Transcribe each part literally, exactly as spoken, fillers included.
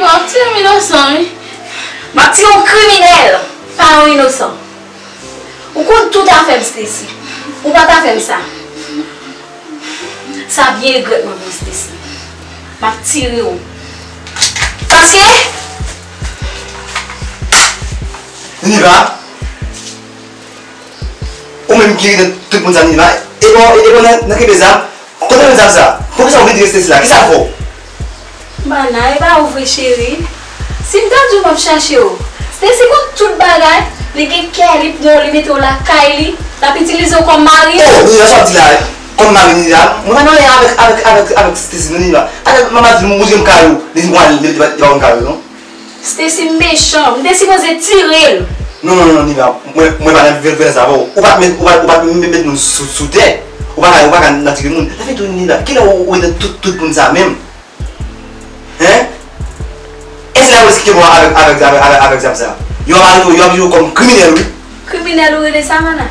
M ap tire yon inosan, wi. M ap tire yon kriminèl, pa yon inosan. Ou konn tout afè m, Stacy. Ou pa ta fè m sa. Sa byen regrèt mwen pou Stacy. M ap tire w. Paske Niniva, ou menm ki ri nan tout moun sa, Niniva. E bon, e bon, nan, nan kenbe zam. Kote w jwenn zam sa? Poukisa w vin tire Stacy la? Kisa l fè w? Mana, e pa ou vre, cheri. Si m ta di w m ap chache w. Stacy konn tout bagay. Li gen kè, li pran w, li mete w lakay li. L ap itilize w kòm mari. Oh, Niniva, sa w ap di la? Kòm mari, Niniva? Mwen pa nan anyen avèk, avèk, avèk, avèk Stacy, non, Niniva. Atè, manman di m, ou di m kare w. Li di m, li, li, li pa konn kare w, non. Stacy mechan, m te sipoze tire l. Non, non, non, Niniva, mwen, mwen pa nan vye, vye sa avè w. Ou pa t met, ou pa, ou pa t met, met moun sou, sou tè. Ou pa ka, ou pa ka nan tire moun. Sa fè tou, Niniva, kilè ou, ou ret nan tout, tout moun sa menm? Hein? Èske la polis ki kenbe w avèk, avèk, avèk, avèk, avèk zam sa? Yo ap arete w, yo ap jije w kòm kriminèl, wi. Kriminèl ou rele sa, Mana?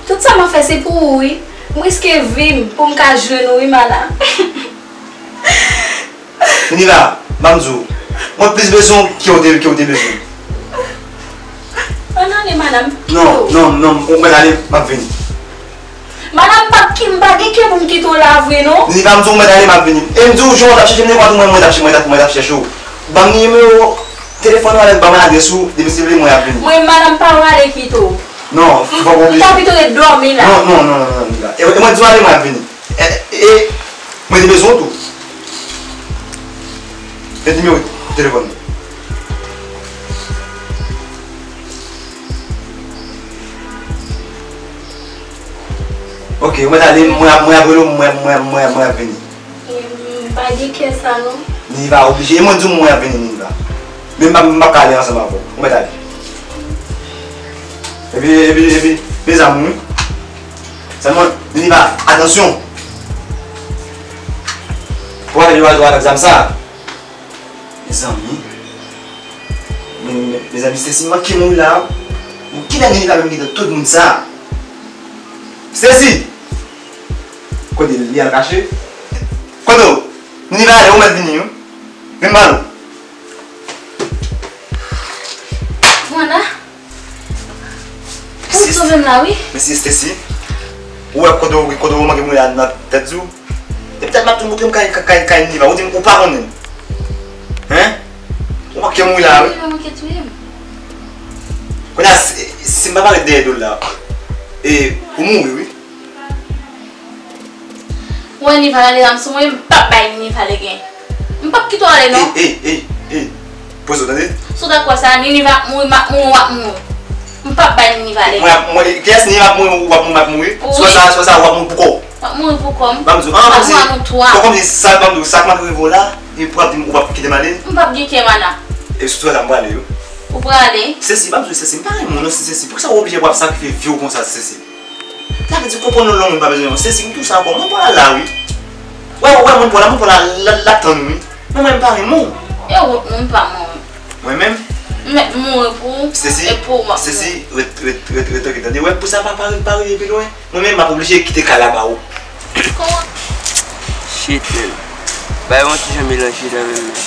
Tout sa m ap fè se pou ou, wi. M riske vi m pou m ka jwenn ou, wi, Mana. Niniva, ban m di w, mwen plis bezwen w ke w te, ke w te bezwen m. Ann ale, madanm. Non, non, non, ou mèt ale, m ap vini. Madanm, m p ap ki, m pa gen kè pou m kite w la vre, non. Niniva, m di w, ou mèt ale, m ap vini. E m di w, jan w t ap chèche m, nenpòt mwen, mwen t ap, mwen t ap, mwen t ap chèche w. Ban m nimewo telefòn ou avèk ban m adrès ou, depi si w vle, mwen ap vini. Mwen, madanm, m pa prale kite w. Non, fò w pa oblije. M ta pito ret dòmi la. Non, non, non, non, non, Niniva. E, e mwen di w ale, mwen ap vini. E, e, mwen te bezwen w tou. Met nimewo telefòn mwen. Ok, ou mèt ale, mwen ap, mwen ap rele w, mwen, mwen, mwen, mwen ap vini. M pa gen kè sa, non. Niniva oblije. E mwen di w mwen ap vini, Niniva. Men m p ap, m p ap ka ale ansanm avè w. Ou mèt ale. Epi, epi, epi, mes amours, wi. Sèlman, Niniva, atansyon. Pou afè yo al jwe avèk zam sa. Mezanmi. Men, men, mezanmi, Stacy manke mouri la. Bon, kilè Niniva menm gentan tout moun sa? Stacy! Kote l? Li al kache? Kote w? Niniva ale, ou mèt vini, wi. Vin pale. Mwana? Ou sove m la, wi. Mesye Stacy, ou wè kote w, kote w manke mouri la nan tèt di w? E petèt m ap tou montre m kay, kay, kay Niniva. Ou di m ou pa konnen l. Hein? Ou manke mouri la, wi. Niniva manke touye m. Kounye a, si, si m pa parèt dèyè do l la, e, ou mouri, wi. Ou wè Niniva ale zam sou mwen, m p ap bay Niniva legen. M p ap kite w ale, non. Ey, ey, ey, ey. Poze w, tande? Si w ta kwè sa, Niniva ap mouri, m ap mouri, w ap mouri. M p ap bay Niniva legen. Mwen ap, mwen, kiyès Niniva ap mouri, w ap mouri, m ap mouri? Wi. Si w wè sa, si w wè sa, w ap mouri pou kò w. W ap mouri pou kò m. Ban m di w, an, ban m di w, nou twa. Kò, kòmsi sa, ban m di w, sa k manke rive w la, e pou w ap di m ou p ap kite m ale? M p ap gen kè, Mana. E si w wè sa, m prale, wi. Ou prale? Stacy, ban m di w, Stacy, m pa renmen w, non, Stacy. Poukisa w oblije pou w ap sakrifye vi w konsa, Stacy? Sa vle di konprann yon lòt moun pa bezwen yon Stacy, m tou sa ankò. Mwen pa la, wi. Wè, wè, mwen pa la, mwen pa la, l ap tann, wi. Men mwen, m pa renmen w. E wont, non, m pa mouri. Mwen menm? M mèt mouri pou ou, Stacy, e pou ou m ap mouri. Stacy, ret, ret, ret, ret, ret, tande, wè, pou sa pa, pa, pa rive pi lwen, mwen menm, m ap oblije kite kay la ba ou. Kòman? Shit, man. Bagay yon ti jan melanje nan menm men.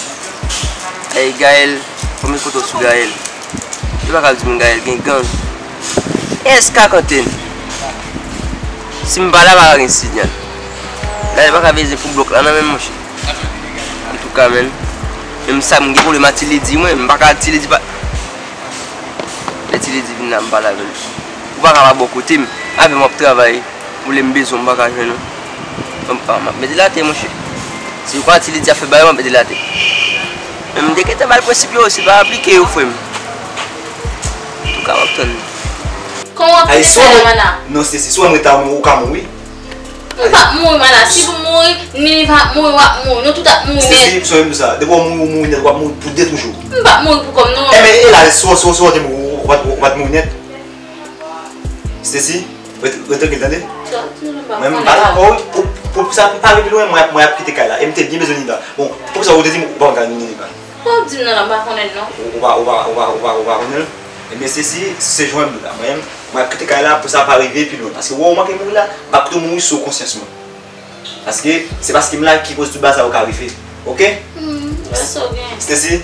Ey, Gaël, konbyen foto sou Gaël? Yo pa ka di m Gaël gen gang. Èske ak antèn? Si m pa la, pa ka gen sinyal. Gaël pa ka veze pou blòk la, non, menm, monchè. Antouka, menm. Menm sa, m gen pwoblèm ak Ti Ledi, mwen. M pa ka ak Ti Ledi pa. Lè Ti Ledi vin la, m pale avè l. Ou pa ka pa bò kote m. Avè m w ap travay. Ou lè m bezwen w, m pa ka jwenn ou. M pa, m ap mete l atè, monchè. Si ou pa Ti Ledi ap fè bagay, m ap mete l atè. Men m te gentan ba l prensip yo, se pa aplike yo, frè m. Antouka, m ap tann. Kòman w ap fè sa, Mana? Non, Stacy, si w wè m reta, ou ka mouri. M p ap mouri, Mana. Si pou m mouri, Niniva ap mouri, w ap mouri. Nou tout ap mouri nèt. Stacy, sonje m di sa. Depi w mouri, ou mouri nèt, w ap mouri pou de toujou. M p ap mouri pou kò m, non. Enben, e la, si w, si w, si w te mouri, ou pa t, ou pa t mouri nèt. Stacy, ret, ret trankil, tande? Mwen, m pa dakò, wi. Pou, pou, pou sa pa rive pi lwen, mwen, mwen ap kite kay la. E m te byen bezwen Niniva. Bon, poukisa ou te di m ou pa konn kay Niniva? Sa w ap di m nan la, m pa konnen l, non. Ou, ou pa, ou pa, ou pa, ou pa, ou pa konnen l? Ebyen, Stacy, se jwenn m la. Mwen, mwen ap kite kay la pou sa pa rive pi lwen. Paske, wè, ou manke mouri la, m p ap kite w mouri sou konsyans mwen. Paske, se paske m la ki koz tout bagay sa yo ka rive. Oke? Hmm, wè sa w gen. Stacy,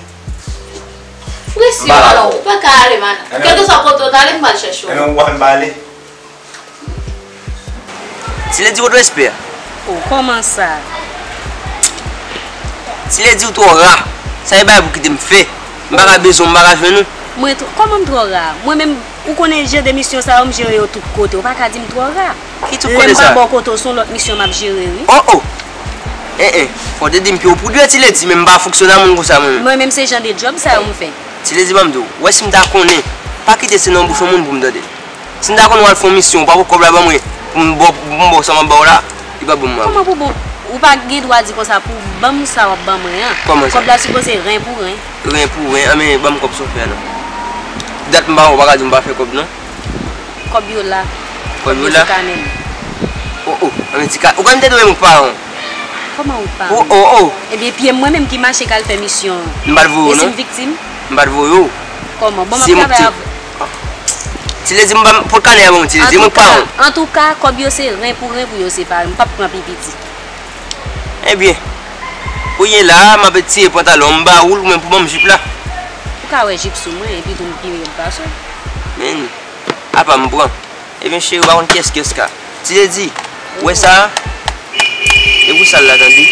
Prese, Manan, ou pa ka ale, Manan. Kèlkeswa kote w ta ale, m pral chèche w. Ann, ou pa fè m pale. Ti Ledi, kote w espè a? Oh, kòman sa? Ti Ledi, ou twò ra. Sa e bagay pou kite m fè. M pa ka bezwen w, m pa ka jwenn ou. Mwen twò, kòman m twò ra? Mwen menm, ou konnen jan de misyon sa yo, m jere yo tout kote. Ou pa ka di m twò ra. Ki tout kote sa? Lè m pa bò kote w, se yon lòt misyon m ap jere, wi. Oh, oh! Eh, eh, fò w te di m pye w poudre, Ti Ledi, men m pa fonksyone a moun konsa, mwen menm. Mwen menm, se jan de djòb sa yo m fè. Ti Ledi, ban m di w, w wè si m ta konnen, pa kite se nan bouch yon moun pou m tande. Si m ta konnen w al fè yon misyon, w pa pran kòb la ban mwen, pou m ba w, pou m ba w sa m ap ba w la, li pa bon m. Kòman pou bon? Ou pa gen dwa di konsa pou ban m sa w ap ban mwen an. Kòman sa? Kòb la sipoze ren pou ren. Ren pou ren, anben ban m kòb sa w fè a non. Dat m pa wè w, w pa ka di m pa fè kòb non. Kòb yo la. Kòb yo la? Kòb yo sou kanè m. Oh, oh, anben ti ka, ou konn m te dwe yon paran. Kòman ou pa? Oh, oh, oh. Ebyen, pye m mwen menm ki mache k al fè misyon an. M pa t voye w non. E si m viktim? M pa t voye w. Kòman? Bon, m ap travay avè w. Ti Ledi, m pa pot kanè a ban mwen, Ti Ledi, mwen k paran. Antouka, antouka, kòb yo se ren pou ren pou yo separe. M p ap pran pi piti. Ebyen, kounye la a, m ap etire pantalon m, m ba ou l, mwen pou ban m jip la. Ou ka wè jip sou mwen, epi tou m pi rèd pase w. Men, apa m pran. Ebyen, cheri, ou pa konn kiyès ki Oscar. Ti Ledi, ou wè sa a? E pou sa l la, tande.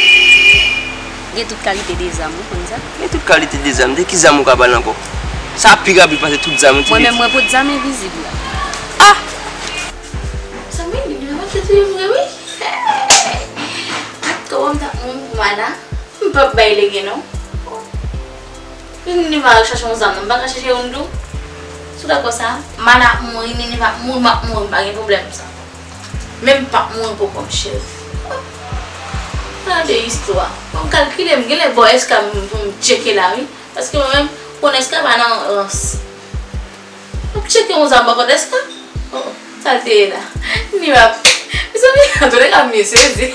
Gen tout kalite de zam, ou konn sa? Gen tout kalite de zam. De ki zam ou ka pale ankò? Sa pi rapid pase tout zam, Ti Ledi. Mwen menm, mwen pot zam envizib la. Ah! Sa m vin di, m nan tèt li vre, wi. Ak kòman m t ap mouri pou Mana, m p ap bay lege non. Nini va al chache yon zam, non, m pa ka chache youn tou. Si w dakò sa, Mana ap mouri, Nini va ap mouri, m ap mouri, m pa gen pwoblèm sa. Men m p ap mouri pou kò m, cheri. Gade istwa. Bon, m kalkile, m genlè ba w Oscar pou m tcheke la, wi. Paske mwen menm, konn Oscar pa nan rans. M ap tcheke yon zam bò kote Oscar. Oh, oh, sa l te ye la? Nini va, mezanmi, antouka m byen sezi.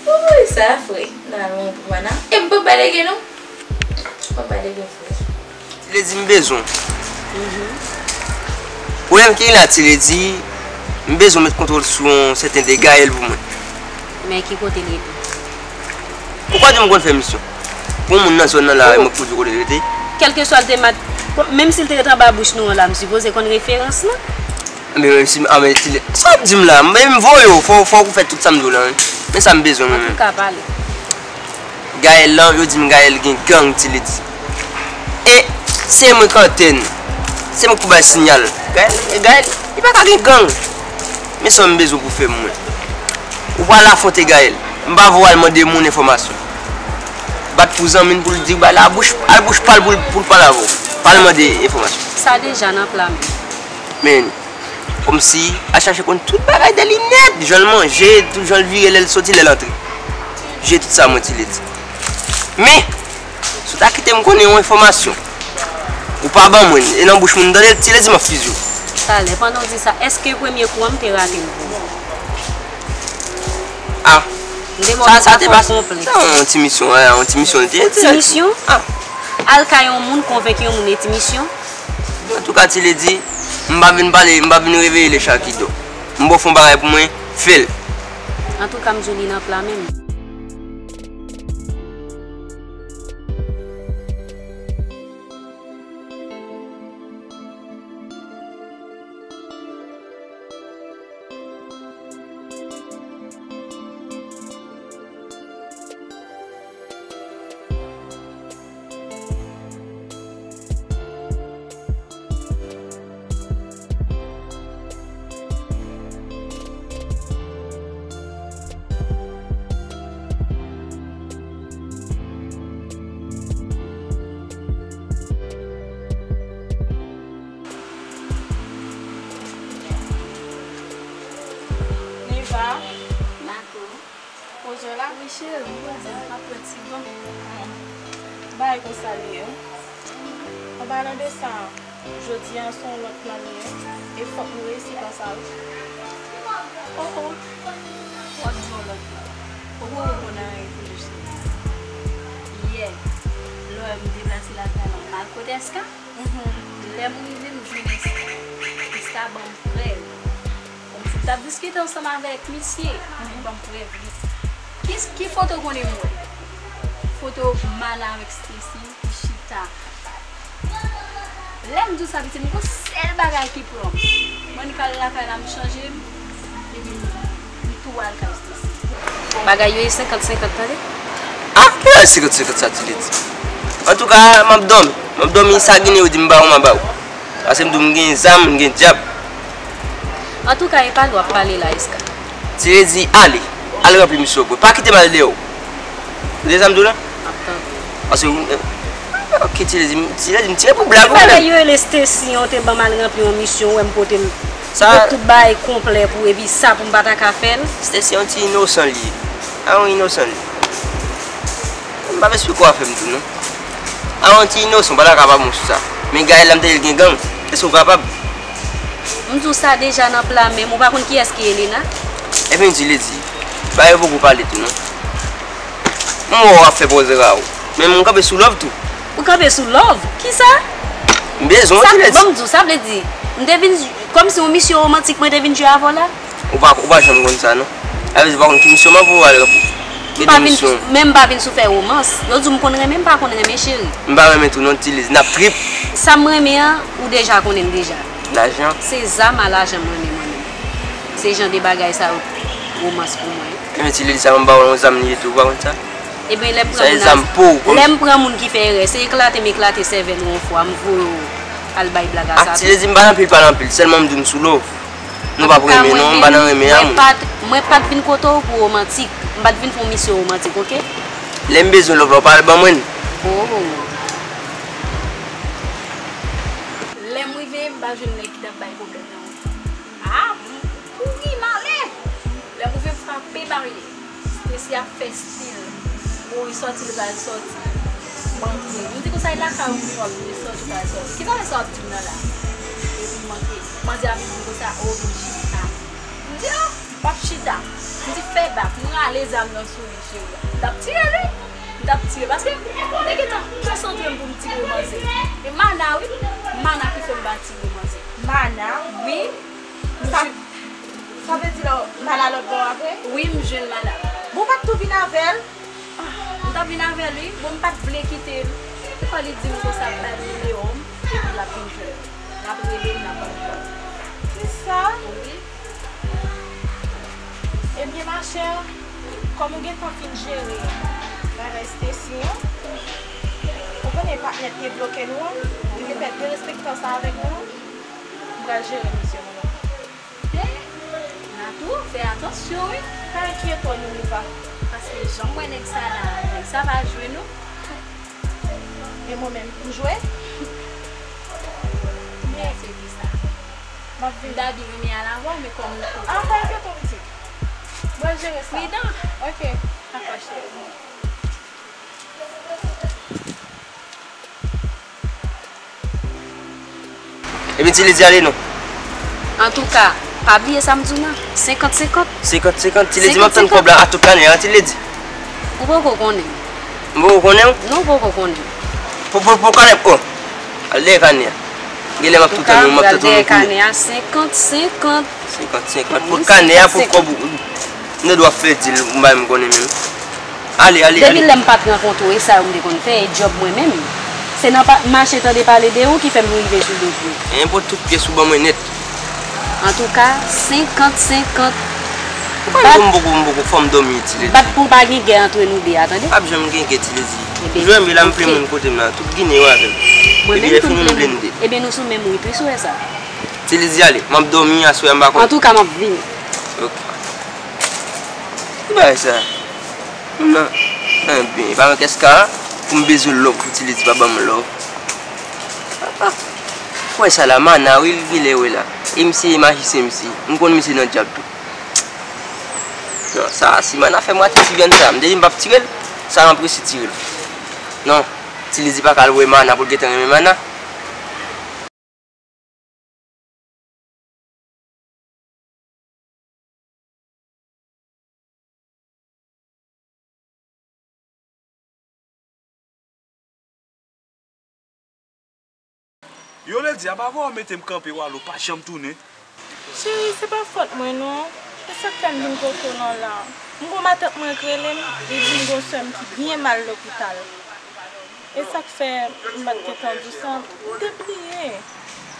Wouy, sa fre. Nan men pou Mana. E m p ap bay lege non. M p ap bay lege fre. Ti Ledi, m bezwen w. Pwoblèm ki gen la, Ti Ledi, m bezwen w met kontwòl sou yon sèten de Gaël pou mwen. Men ki kote l rete? Ou pa di m konn fè misyon. Pou yon moun nan zòn nan la, mwen k pou di w kote l rete. Kèlkeswa l te mat, menm si l te ret anba bouch nou an la, m sipoze konn referans lan. Men menm si, a, men Ti Ledi, sa w ap di m la? Men m voye w, fò, fò w fè tout sa m di w la, wi. Men sa m bezwen mwen menm. Antouka, pale. Gaël lan, yo di m Gaël gen gang, Ti Ledi. E se mwen k antèn. Se mwen k pou bay sinyal. Gaël, Gaël, li pa ka gen gang. Men sa m bezwen pou fè mwen. Ou pral afwonte Gaël. M pa vle w al mande moun enfòmasyon. Bat pou zanmi n pou l di, bay la bouch, al bouch pa l pou l, pou l pale avè w. Pa al mande enfòmasyon. Sa deja nan plan m. Men, kòmsi, al chache konn tout bagay de li nèt, jan l manje, tout jan l vire lè l soti, lè l antre. Jere tout sa mwen, Ti Ledi. Men, si w ta kite m konnen yon enfòmasyon, ou pa ban mwen l, e nan bouch moun m tande l, Ti Ledi, m ap fizi w. Talè, pandan w di sa, èske premye kou an m te rate l pou ou? Ah. M te ba w yon konplè. Sa, sa te pa, sa yon ti misyon, wi, yon ti misyon l te ye. Ti misyon? Ah. Al kay yon moun, konvenk yon moun, e ti misyon? Antouka, Ti Ledi, m pa vin pale, m pa vin reveye le chat qui dort. M ba w fè yon bagay pou mwen, fè l. Antouka, m di w li nan pla menm. Neva. Makou. Poze w la. Wi, cheri, m poze m, m ap pran ti van. Bagay konsa l ye, wi. An palan de sa, jodi a se yon lòt plan l ye, e fòk nou reyisi plan sa, wi. Oh, oh. W ap di yon lòt plan. Ou konnen w konn anyen toujou, cheri. Yè, lè w wè m deplase lakay la, m al kote Eska. Lè m rive, m jwenn Eska. Eska ban m prèv. Kòmsi m t ap diskite ansanm avèk misye, li ban m prèv li. Ki, ki foto w konnen m wè? Foto Mana avèk Stacy ki chita. Lè m di w sa, pitit, m gon sèl bagay ki pran m. Mwen, m kal lakay la, m chanje m, epi m, m tou al kay Stacy. Bagay yo ye senkant senkant, tande? Ah, ki bagay senkant senkant sa, Ti Ledi? Antouka, m ap dòmi. M ap dòmi, sa Ginen yo di m ba w, m a ba w. Paske m di w m gen zam, m gen dyab. Antouka, e pa lè w ap pale la, Eska. Ti Ledi, ale. Al ranpli misyon w. Pa kite m al dèyè w. Tande sa m di w la? M ap tande. Paske, eh, ok, Ti Ledi, Ti Ledi, m tire pou blag ou menm. Bagay yo rele Stacy an, te ban m al ranpli yon misyon, ou wè m pote l. Sa, tout bagay konplè pou, epi sa pou m pa ta ka fè l. Stacy an ti inosan li ye. A yon inosan li. M p ap esplike w afè m tou non. A yon ti inosan, w pa ta ka pa bon sou sa. Men Gaël la m tande l gen gang. Èske w kapab? M di w sa deja nan pla menm, ou pa konn kiyès ki Elena? Ebyen, Ti Ledi, bagay yo poko pale tou non. M wè w ap fè pòz ra w. Men m kanpe sou love tou. Ou kanpe sou love? Kisa? M bezwen w, Ti Ledi. Sa, ban m di w, sa vle di, m te vin, kòmsi yon misyon womantik mwen te vin jwe avè w la? Ou pa, ou pa janm konn sa non. Sa vle di ou pa konn ki misyon m ap voye w al ranpli. Gen de misyon. Men m pa vin sou fè womans. Yo di w m konn renmen, m pa konn renmen, cheri. M pa renmen tou non, Ti Ledi, n ap trip. Sa m renmen an, ou deja konnen l deja. Lajan? Se zam a lajan m renmen mwen menm. Se jan de bagay sa yo, womans pou mwen. Ebyen, Ti Ledi, sa m ba w yon zam li ye tou, ou pa konn sa? Ebyen, lè m pran moun, lè m pran moun ki fè erè, se eklate m eklate sèvèl ou yon fwa, m voye w al bay blag a sa tou. Ti Ledi, m pa nan pil pale anpil, sèlman m di w m sou love. Nou p ap renmen non, m pa nan renmen a moun. Mwen pa t, mwen pa t vin kote w pou womantik. M pa t vin fè yon misyon womantik, oke? Lè m bezwen love la, w pa al ban mwen l. Oh. Lè m rive, m pa jwenn nèg ki t ap bay pwoblèm nan. Ah, m kouri, m ale. Lè m rive, m frape baryè. Stacy ap fè stil. Woy, sòti l pral sòti. M antre. M di konsa, e lakay ou m ap vin sòti, pral sòti. Ki bagay sa w ap di m nan la? Epi m antre. Mandye a vin di m konsa, o, vin chita. M di, o, m p ap chita. M di, fè bak. M rale zam nan sou li, cheri. M t ap tire l, wi. M t ap tire. Paske m te gentan konsantre m pou m tire manzè. E Mana, wi. Mana ki fè m pa tire manzè. Mana? Wi. Sa, sa vle di la, Mana lòt bò a vre? Wi, m jwenn Mana. Bon, w pa t tou vin avè l? Ah, m t ap vin avè l, wi. Bon, m pa t vle kite l. Epi li di m konsa, bay nimewo m, epi l ap vin jwenn ou. L ap rele m, l ap vin jwenn ou. Kisa? Wi. Ebyen, machè, kòm ou gentan fin jere bagay Stacy an, ou konnen patnè k te bloke nou an, li te fè derespektan sa avèk nou an, m pral jere misye pou nou. Hey, Natou, fè atansyon, wi. Pa enkyete w, Youniva. Paske jan m wè nèg sa la, nèg sa pa jwe, non. E mwen menm, m jwe? Men se ki sa. M ap vini. M ta di renmen al avè w, men kòm ou... Ah, pa enkyete w, pitit. Mwen jere sa. Pridan. Ok. Dakò, cheri. Ebyen, Ti Ledi ale non. Antouka, pa bliye sa m di w nan. Senkant senkant. Senkant senkant. Ti Ledi, m ap tann kòb la a tout kanè a, Ti Ledi. Ou poko konnen. M poko konnen w? Non, ou poko konnen. Pou, pou, pou kanè, o. Al dèyè kanè a. Genlè m ap tou tann ou, m ap tou tann ou pou... Kanè a senkant senkant. Senkant senkant. Pou kanè a, pou kòb ou. M te dwe ap fè dil, m bay m konnen menm. Ale, ale, ale. Depi lè m pa t rankontre w, e sa yo m te konn fè, e djòb mwen menm. Se nan pa, mache tande pale de ou ki fè m rive sou do w. Enpòt tout pyès ou ban mwen nèt. Antouka, senkant senkant. Bat, m poko, m poko, fò m dòmi, Ti Ledi. Bat pou pa gen gè antre nou de a, tande? P ap janm gen gè, Ti Ledi. Ebyen, jwenn m la, m plen moun kote m la. Tout Ginen yo avè m. Epi lè fini, m blende. Ebyen, nou sou menm wout, wi, si w wè sa. Ti Ledi ale, m ap dòmi, aswè a m pa konn. Antouka, m ap vini. Ok. Ki bagay sa? Non. Enben, e pa yon kès ka pou m bezwen love pou Ti Ledi pa ban m love. Papa. Kwè sa la, Mana, wi, li genlè wè la. E misye e majisyen, misye. M konn misye nan dyab tou. Non, sa, si Mana fè m rate ti vyann sa, m te di m p ap tire l, sa m ap resi tire l. Non, Ti Ledi pa ka al wè Mana pou l gentan renmen Mana. Yo, Ledi, apa vwa w mete m kanpe, w ale, w pa janm tounen? Cheri, se pa fòt mwen non. E sa k fè m vin kote w lan la. M gon matant mwen k rele m, li di m gon sè m ki byen mal lopital. E sa k fè m pa t gentan di w sa, m te bliye.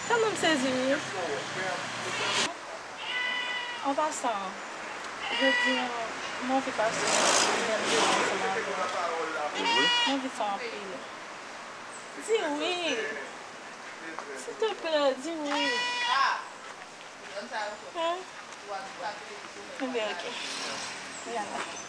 Tèlman m sezi, wi. An pasan, jodi a, m anvi pase yon ti jounen de ansanm avè w. M anvi sa anpil. Di wi. Silteplè, di wi. Hein? Ebyen, ok. Vwala.